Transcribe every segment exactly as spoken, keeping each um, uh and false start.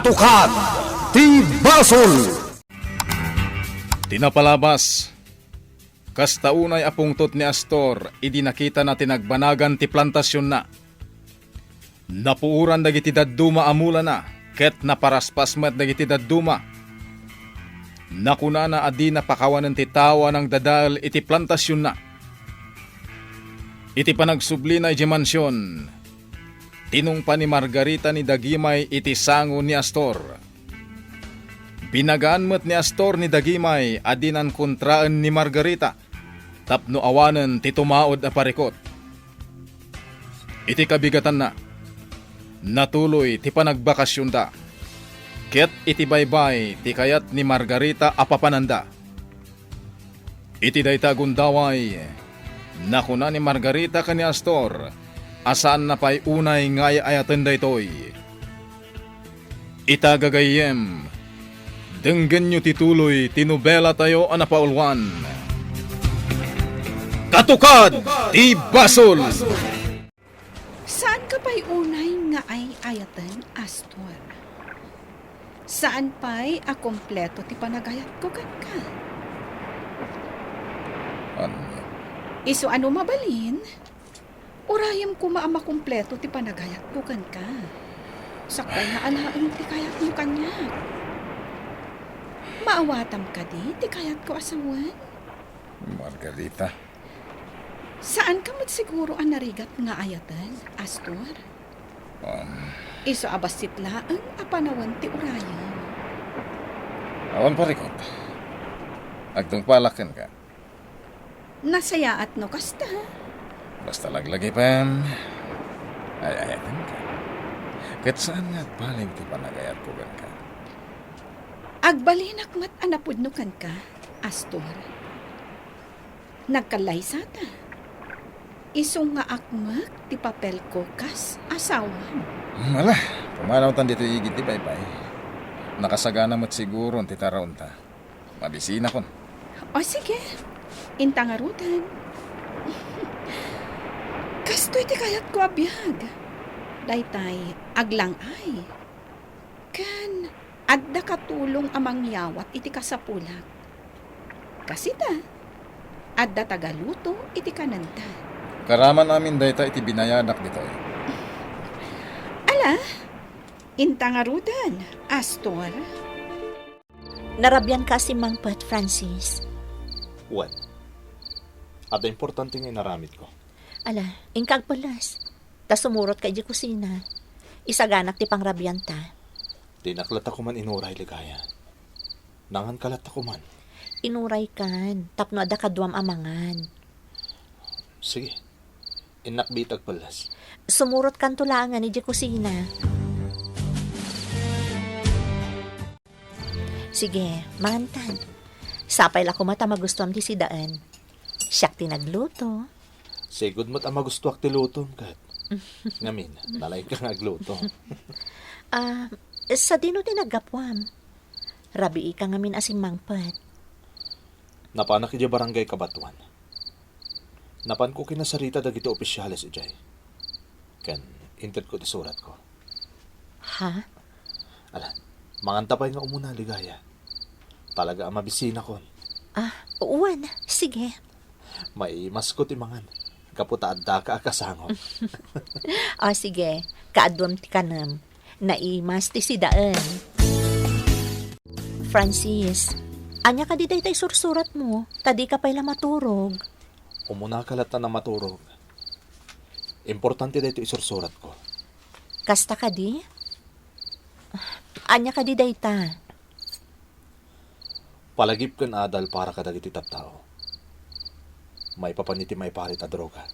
Tukad ti basol. Ti napalabas, kasta unay a pungtot ni Astor idi nakitana ti nagbanagan ti plantasionna. Napuoran dagiti dadduma a mulana ket naparaspas met dagiti dadduma. Nakunana a dina pakawanen ti tao a nangdadael iti plantasionna. Iti panagsublina idiay mansion, tinungpa ni Margarita ni Dagimay iti sango ni Astor. Binagaan met ni Astor ni Dagimay a dinan kontraen ni Margarita tapno awanen ti tumaud a parikut. Iti kabigatanna, natuloy ti panagbakasionda, ket iti baybay ti kayat ni Margarita a papananda. Iti dayta a gundaway, nakuna ni Margarita ken ni Astor a saanna pay unay nga ay-ayaten daytoy. Ita gagayyem, denggenyo ti tuloy ti nobelatayo a napauluan, Katukad ti Basol! Saanka pay unay nga ay-ayaten, Astor? Saan pay a kompleto ti panagayatko kenka? Ania? Isu a no mabalin, urayem koma a makompleto ti panagayatko kenka. Sakbay nga alaem ti kayatmo kaniak. Maawatam kadi ti kayatko a sawen? Margarita. Saanka met siguro a narigat nga ayaten, Astor? Um. Isu a bassit laeng a panawen ti urayem. Awan parikut. Agtungpalak kenka. Nasayaat no kasta. Basta laglagipen, ay-ayatenka. Ket saan nga agbalin ti panagayatko kenka. Agbalinak met a napudno kenka, Astor. Nagkallaysata. Isu nga akmek ti papelko kas asawam. Hmm, ala, pumanawtan ditoy igid ti baybay. Nakasagana met siguron ti taraonta. Mabisinakon. O sige, inta ngaruden. Kastoy ti kayatko a biag. Daytay, aglang-ay. Ken adda katulong a mangyawat iti kasapulak. Kas ita, adda tagaluto iti kanenta. Karaman amin dayta iti binayadak ditoy. Ala, inta ngaruden, Astor. Narabianka a simmangpet, Francis. Wen, adda importante nga inaramidko. Ala, inka agpellas. Ta sumurotka idiay kusina. Isaganak ti pangrabianta. Dinak latta koman inuray, Ligaya. Nanganka latta koman. Inuraykan, tapno adda kaduam a mangan. Sige. Innak biit agpellas. Sumurotkanto laengen idiay kusina. Sige, mangantan. Sapay la koma ta magustuam ti sidaen. Siak ti nagluto. Sigud met a magustuak ti lutom, ket. Ngamin, nalaingka nga agluto. Ah, sadino ti naggapuam? Rabiika ngamin a simmangpet. Napanak idiay barangay Cabatuan. Napanko kinasarita dagiti opisiales idiay. Ken intedko ti suratko. Ha? Ala, manganta pay nga umuna, Ligaya. Talaga a mabisinakon. Ah, wen, sige. Maimasko ti mangan. Gapu ta addaka a kasangok. O, sige. Kaaduam ti kanem. Naimas ti sidaen. Francis, ania kadi dayta isursuratmo? Ta dika pay la maturog. Umunaka latta a maturog. Importante daytoy isursuratko. Kasta kadi? Ania kadi dayta? Palagip ken adal para kadagiti tattao. Maipapan iti maiparit a droga.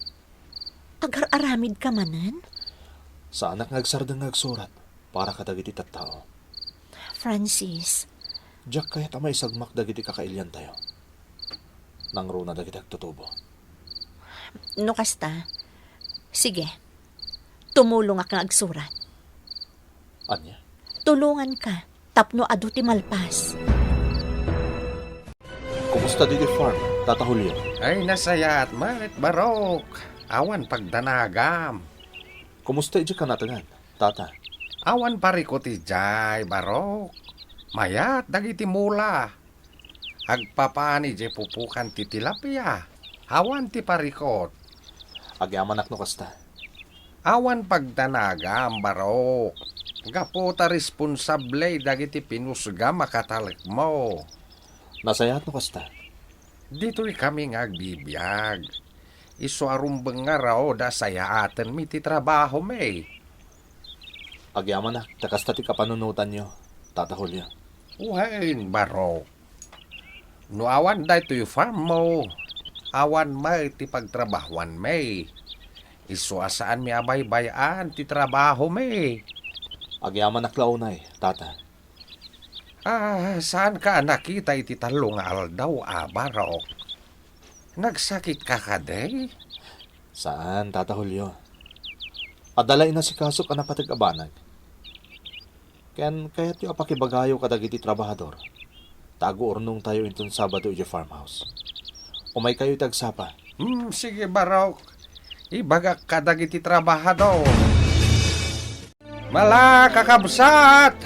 Agar-aramidka manen? Saanak nga agsardeng nga agsurat para kadagiti tattao. Francis. Diak kayat a maisagmak dagiti kakailiantayo. Nangruna dagiti agtutubo. No kasta, sige. Tumulongak nga agsurat. Ania? Tulonganka tapno adu ti malpas. Kumusta didi farm, Tata Julio? Ay, nasayaat met, Barok. Awan pagdanagam. Kumusta idi kanatengan, Tata? Awan parikot idiay, Barok. Mayat dagiti mula. Agpapaan idiay pupukan ti tilapia. Awan ti parikot. Agyamanak no kasta. Awan pagdanagam, Barok. Gapu ta responsable dagiti pinusgam a katalekmo. Nasayaat no kasta. Ditoy kami nga agbibiag. Isu a rumbeng nga raod a sayaatenmi ti trabahomi. Agyamanak, ta kasta ti kapanunotanyo, Tata Julio. Wen, Barok. No awan daytoy farmmo, awan met ti pagtrabahoanmi. Isu a saanmi a baybay-an ti trabahomi. Agyamanak la unay, Tata. Ah, saanka a nakita iti tallo nga aldaw, a, Barok? Nagsakitka kadi? Saan, Tata Julio. Adda la inasikasok a napateg a banag. Ken kayatyo a pakibagayo kadagiti trabahador, ta aguurnongtayo inton Sabado idiay farmhouse. Umaykayo iti agsapa. Hmm, sige, Barok. Ibagak kadagiti trabahador. Mala, kakabsat!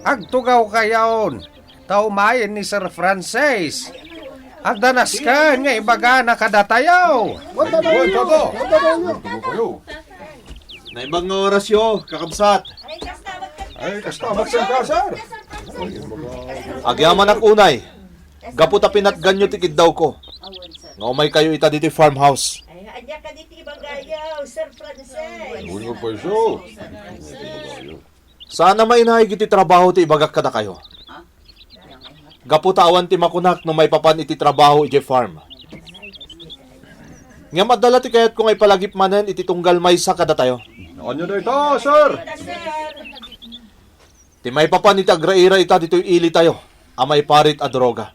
Agtugawkayon, ta umayen ni Sir Francis. Adda nasken nga ibagana kadatayo. Wen, Papa. Naimbag nga orasyo, kakabsat. Ay, kasta, magsanka, sir. Agyamanak unay, gapu ta pinatganyo ti kiddawko, nga umaykayo ita ditoy farmhouse. Ay, ania kadi ti ibagayo, Sir Francis? Uy, nga payso. Saan a mainaig iti trabaho ti ibagak kadakayo. Gapu ta awan ti makunak no maipapan iti trabaho idiay farm. Ngem adda la ti kayatko nga ipalagip manen iti tunggal maysa kadatayo. Ania dayta, sir? Ti maipapan iti agraira ita ditoy ilitayo a maiparit a droga.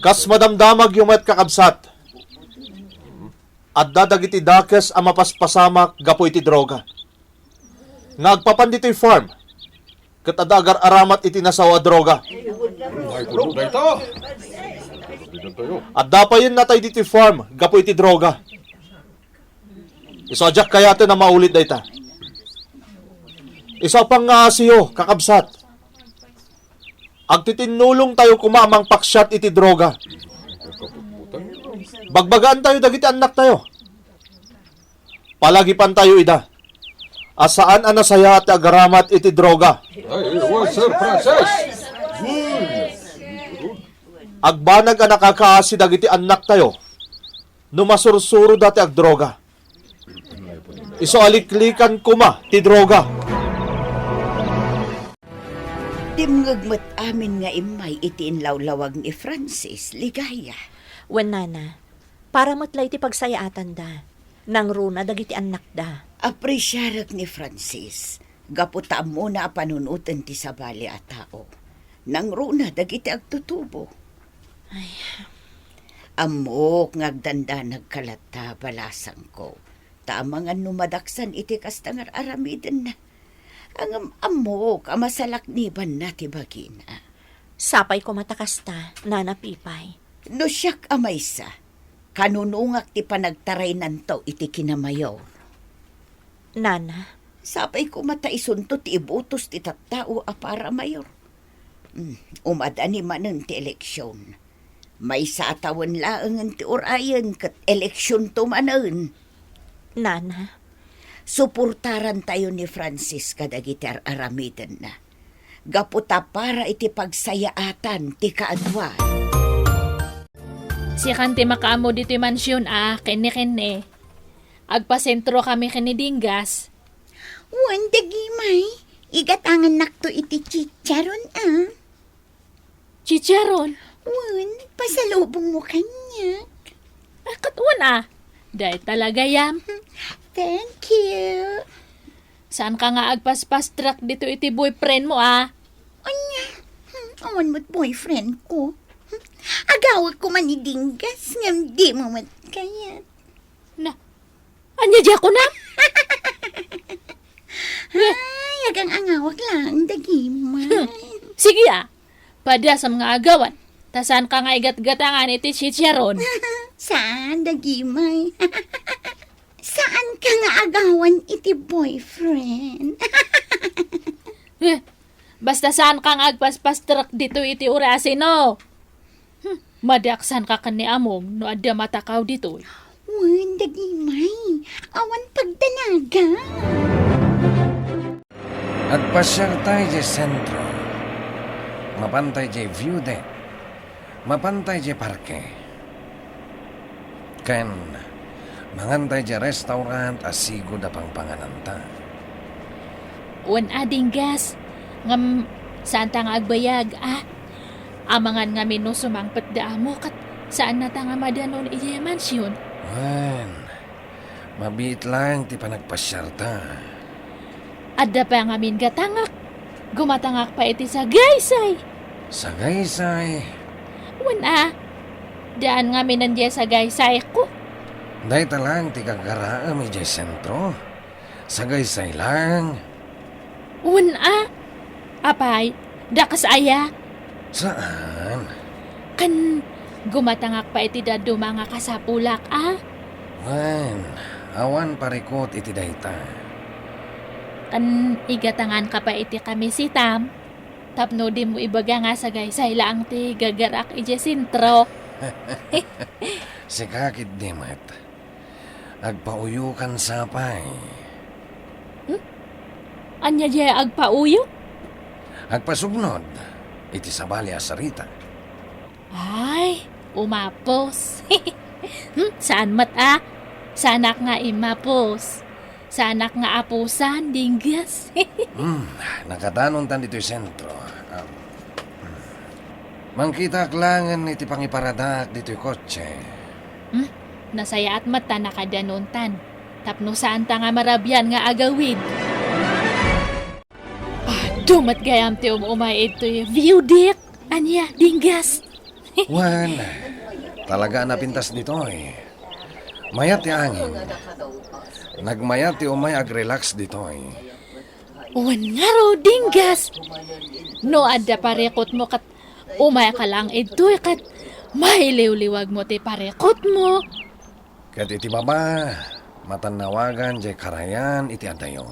Kas madamdamagyo met, kakabsat, adda dagiti dakes a mapaspasamak gapu iti droga nga agpapan ditoy farm, ket adda agar-aramat iti nasao a droga. Ay, puno dayta. Adda payen natay ditoy farm gapu iti droga. Isu a diak kayaten a maulit dayta. Isu a pangngaasiyo, kakabsat. Agtitinnulongtayo koma a mangpaksiat iti droga. Bagbagaantayo dagiti annaktayo. Palagipantayo ida a saan a nasayaat ti agaramat iti droga. Ay, wen, Sir Francis. Agbanag a nakakaasi dagiti annaktayo no masursuroda ti agdroga. Isu a liklikan koma ti droga. Dimngeg met amin nga immay iti inlawlawag ni Francis, Ligaya. Wen, nana, para met la iti pagsayaatanda. Nangruna dagiti annakda. Apresiarek ni Francis, gapu ta ammona a panunoten ti sabali a tao. Nangruna dagiti agtutubo. Ay. Ammok nga agdandanagka latta, balasangko, ta amangan no madaksan iti kasta nga ar-aramidenna. Ngem ammok a masalaknibanna ti bagina. Sapay koma ta kasta, Nana Pipay. No siak a maysa, kanunongak ti panagtaraynanto iti kinamayor. Nana? Sapay koma ta isunto ti ibutos ti tattao a para mayor. Mm, umadani manen ti eleksion. Maysa a tawen laengen ti urayen ket eleksionto manen. Nana? Suportarantayo ni Francis kadagiti ar-aramidenna. Gapu ta para iti pagsayaatan ti kaadua. Sikan ti makaammo ditoy mansion a kenni-kenni. Agpasentro kami ken ni Dinggas. Wen, dagimay, igatangannakto iti chicharon a. Chicharon? Wen, pasalubongmo kaniak. Ah, ket wen a. Dayta la gayam. Thank you. Saanka nga agpaspastrak ditoy iti boyfriendmo a. Ania? Hmm, awan met boyfriendko. Hmm, agawek koma ni Dinggas ngem dimo met kayat. Na, ania diay kunam? Ay, agang-angawak laeng dagimay. Hmm. Sige a, padasam nga agawan. Ta saanka nga igatgatangan iti chicharon. Saan, dagimay? Saan Ka nga agawan iti boyfriend. Eh, basta saanka nga agpaspastrek ditoy iti orasino. Hmm, madiaksanka ken ni Among no adda matakaw ditoy. Wen, dagimay. Awan pagdanagan. Agpasiartay idiay sentro. Mapantay idiay view deck. Mapantay idiay parke. Ken mangantay idiay restaurant a sigud a pangpangananta. Wen a, Dinggas. Ngem, saanta nga agbayag, a? Amangan ngamin no sumangpet da Amo ket saannata nga madanon idiay mansion. Wen, mabiit laeng ti panagpasiarta. Adda pay ngamin gatangak. Gumatangak pay iti Sagaysay. Sagaysay? Wen a, daan ngaminen diay Sagaysayko. Dayta laeng ti gagaraem idiay sentro. Sagaysay laeng. Wen a. Apay, dakes aya? Saan. Ken gumatangak pay iti dadduma nga kasapulak, a? Wen, awan parikut iti dayta. Ken igatanganka pay iti kamisitam, tapno dimo ibaga nga sagaysay laeng ti gagarak idiay sentro. Sika ketdi met. Agpauyokan sa pay. Hmm? Ania diay agpauyo? Agpasugnod iti sabali a sarita. Ay, umapos. Hmm, saan met a? Saanak nga imapos. Saanak nga apusan, Dinggas. Hmm, nakadanontan ditoy sentro. Um, hmm. Mangkitaak laengen iti pangiparadak ditoy kotse. Hmm? Nasayaat met ta nakadanontan. Tapno saanta nga marabian nga agawid. Adu met gayam ti um-umay itoy view deck. Ania, Dinggas? Wen, talaga a napintas ditoy. Mayat ti angin. Nagmayat ti umay agrelax ditoy. Wen ngarud, Dinggas. No adda parikutmo ket umayka lang idtoy ket mailiwliwagmo ti parikutmo. Ket iti baba, matannawagan diay karayan iti adayo.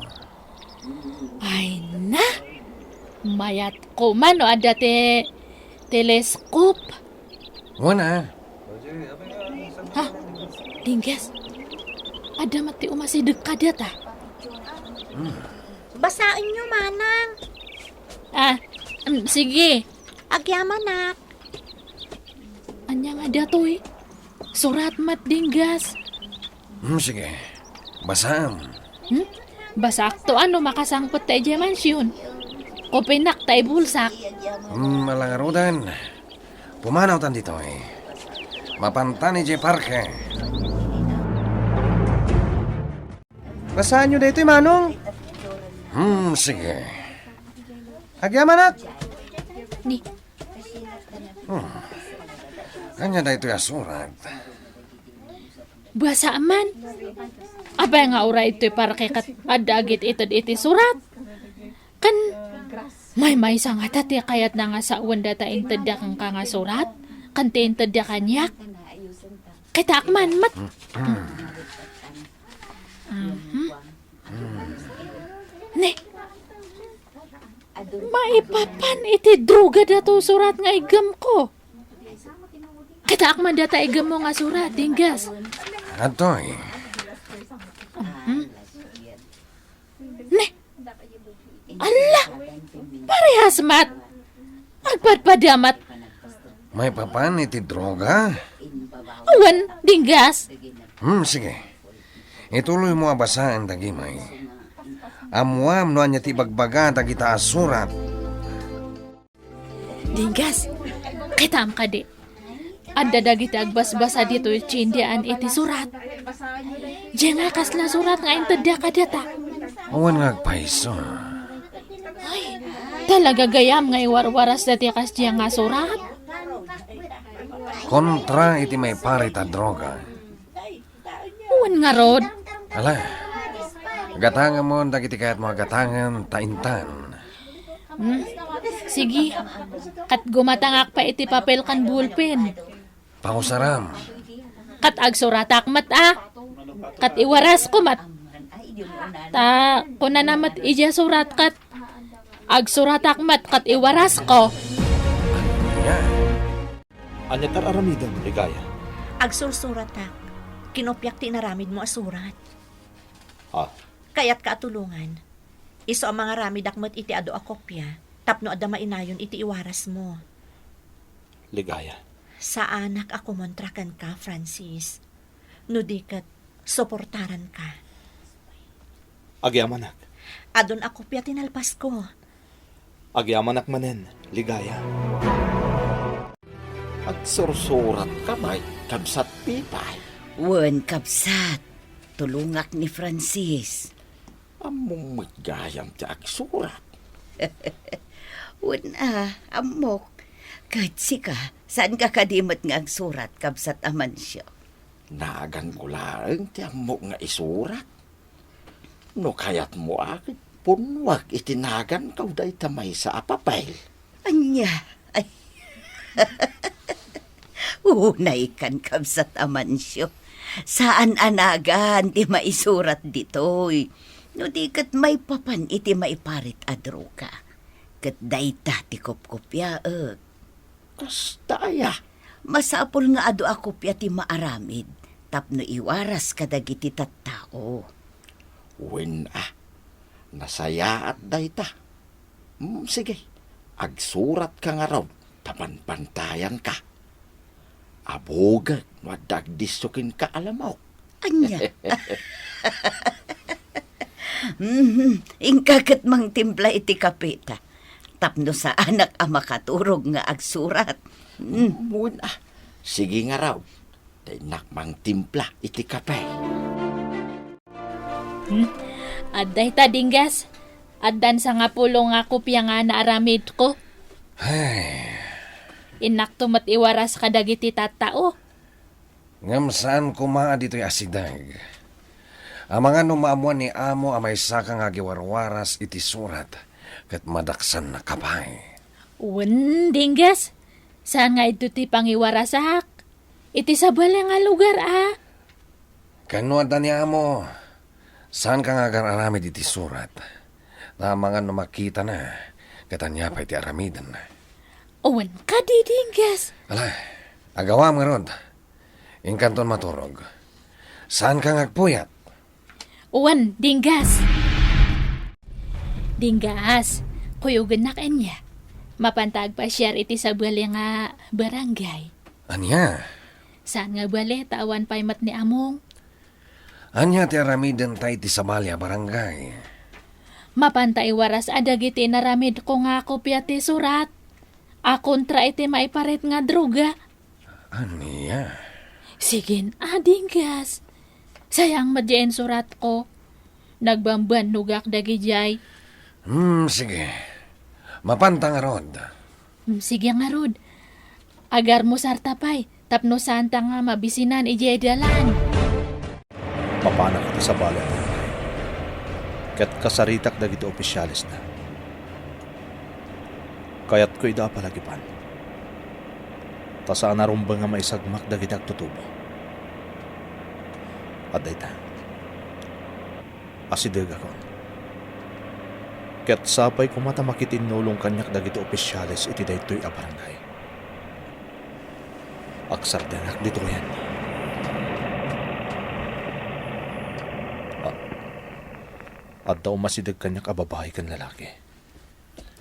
Ay na! Mayat koma no adda ti telescope. Wen a. Ha? Dinggas. Adda met ti umasideg kadata. Hmm. Basaenyo, Manang. Ah, mm, sige. Agyamanak. Ania nga datoy? Surat met, Dinggas. Hmm, sige. Basaem. Hmm? Basaak to ano makasangpet ta idiay mansion. Kopinak ta ibulsak. Hmm, ala ngaruden. Pumanawtan ditoy. Mapantan idiay parke. Basaenyo daytoy, Manong. Hmm, sige. Agyamanak. Ni. Hmm. Ania daytoy a surat? Basa man. Apay nga uray itoy parke ket adda agit-ited iti surat? Ken maymaysa ngata ti kayatna nga sawen data intedda kenka nga surat? Ken ti intedda kaniak? Kitaak man met. Mhm. Ne, maipapan iti droga dato surat nga iggemko. Kitaak man data iggemmo nga surat, Dinggas. Adtoy. Mhm. Ne, Alla! Parehas met! Agpadpada met! Maipapan iti droga? Awan, Dinggas! Hmm, sige. Ituloymo a basaen, dagimay. Ammoam no ania ti ibagbaga dagita a surat. Dinggas, kitaem kadi. Adda dagiti agbasbasa ditoy tiendian iti surat. Diay nga kasla surat nga intedda kadata? Awan nga agpayso. Ay, talaga gayam nga iwarwaras dati kasdiay nga surat? Kontra iti maiparit a droga. Wen ngarud. Ala, gatangemon dagiti kayatmo a gatangen ta intan. Hmm? Sige. Ket gumatangak pay iti papel ken bulpen. Pausaram. Ket agsuratak met a. Ket iwarasko met. Ta, kunana met idiay surat ket agsuratak met ket iwarasko. Ania? Ania ti ar-aramidem, Ligaya? Agsursuratak. Kinopiak ti inaramidmo a surat. Ah. Kayatka a tulongan. Isu a mangaramidak met iti adu a kopia tapno adda mainayon iti iwarasmo. Ligaya. Saanak a kumontra kenka, Francis. No di ket, suportaranka. Agyamanak. Adun a kopia ti nalpasko. Agyamanak manen, Ligaya. Agsursuratka met, Kabsat Pipay. Wen, Kabsat. Tulongak ni Francis. Ammom met gayam ti agsurat. Wen a, ammok. Ket sika, saanka kadi met nga agsurat, Kabsat Amancio? Naganko laeng ti ammok nga isurat. No kayatmo a, ket punnuak iti naganko dayta maysa a papel. Ania? Ay. Unaykan, Kabsat Amancio. Saan a nagan ti maisurat ditoy. No di ket maipapan iti maiparit a droga. Ket dayta ti kopkopiaek. Kasta aya? Masapul nga adu a kopia ti maaramid tapno iwaras kadagiti tattao. Wen a, nasayaat dayta. Mm, sige, agsuratka ngarud ta panpantayanka. Abugek no adda agdisso kenka a lamok. Ania? Mhm, inka ket mangtimpla iti kape ta, tapno saanak a makaturog nga agsurat. Mm. Wen a, sige ngarud, ta innak mangtimpla iti kape. Hmm? Adda ita, Dinggas. Addan sangapulo nga kopia nga naaramidko. Ay. Innakto met iwaras kadagiti tattao. Ngem saan koma a ditoy asideg. Amangan no maammuan ni Amo a maysaka nga agiwarwaras iti surat, ket madaksannaka pay. Wen, Dinggas. Saan nga idto ti pangiwarasak? Iti sabali nga lugar, a. Ken no adda ni Amo, saanka nga agar-aramid iti surat. Ta amangan no makitana, ket ania pay ti aramiden. Wen kadi, Dinggas. Ala, agawam ngarud. Inkanton maturog. Saanka nga agpuyat. Wen, Dinggas. Dinggas, kuyogennak ania. Mapanta agpasiar iti sabali nga barangay. Ania? Saan nga bale, ta awan pay met ni Among. Ania ti aramidenta iti sabali a barangay? Mapanta iwaras a dagiti inaramidko nga kopia ti surat a kontra iti maiparit nga droga. Ania? Sige, a, Dinggas. Sayang met diay insuratko. Nagbambannogak dagidiay. Hmm, sige. Mapanta ngarud. Hmm, sige ngarud. Agarmusarta pay, tapno saanta nga mabisinan idiay dalan. Mapanak iti sabali a barangay, ket kasaritak dagiti ofisialesda. Kayatko ida a palagipan, ta saan a rumbeng a maisagmak dagiti agtutubo. Adda ita. Asidegakon. Ket sapay koma ta makitinnulong kaniak dagiti ofisiales iti daytoy a barangay. Agsardengak ditoyen. A-, adda umasideg kaniak a babai ken lalaki.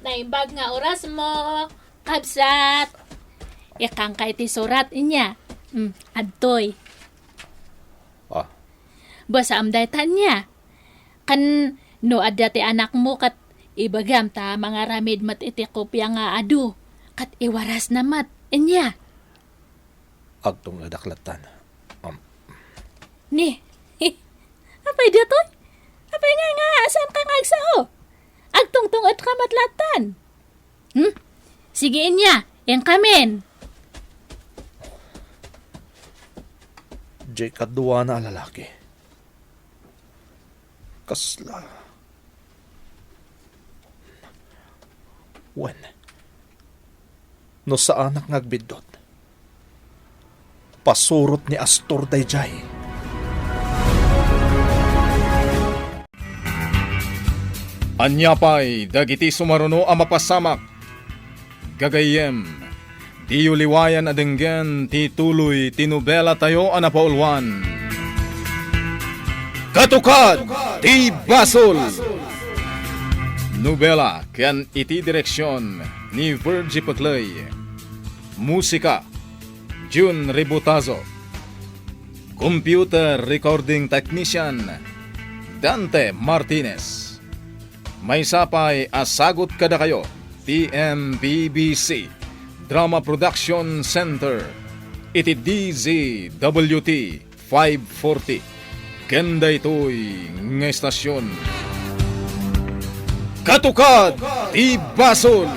Naimbag nga orasmo, kabsat. Ikkanka iti surat, inya. Hmm, adtoy. Ah. Basaam dayta, inya. Ken no adda ti anakmo ket ibagam ta mangaramid met iti kopia nga adu, ket iwarasna met, inya. Agtung-edak lattan. Am. Ni, apay datoy? Apay nga, nga, saanka nga agsao? Agtungtung-etka met lattan. Hmm? Sige, inya, inkamin. Jay kaduana a lalaki. Kasla. Wen, no saanak nga agbiddut, pasurot ni Astor daydiay. Ania pay dagiti sumaruno a mapasamak? Gagayyem, diyo liwayan a denggen ti tuloy ti nobelatayo a napauluan. Katukad ti Basol! Nobela ken iti direksion ni Virgie Pecley. Musika, Jun Ributazo. Computer Recording Technician, Dante Martinez. Maysa pay a sagut kadakayo ti M P B C Drama Production Center iti D Z W T five forty. Ken daytoy nga estasion, Katukad ti Basol!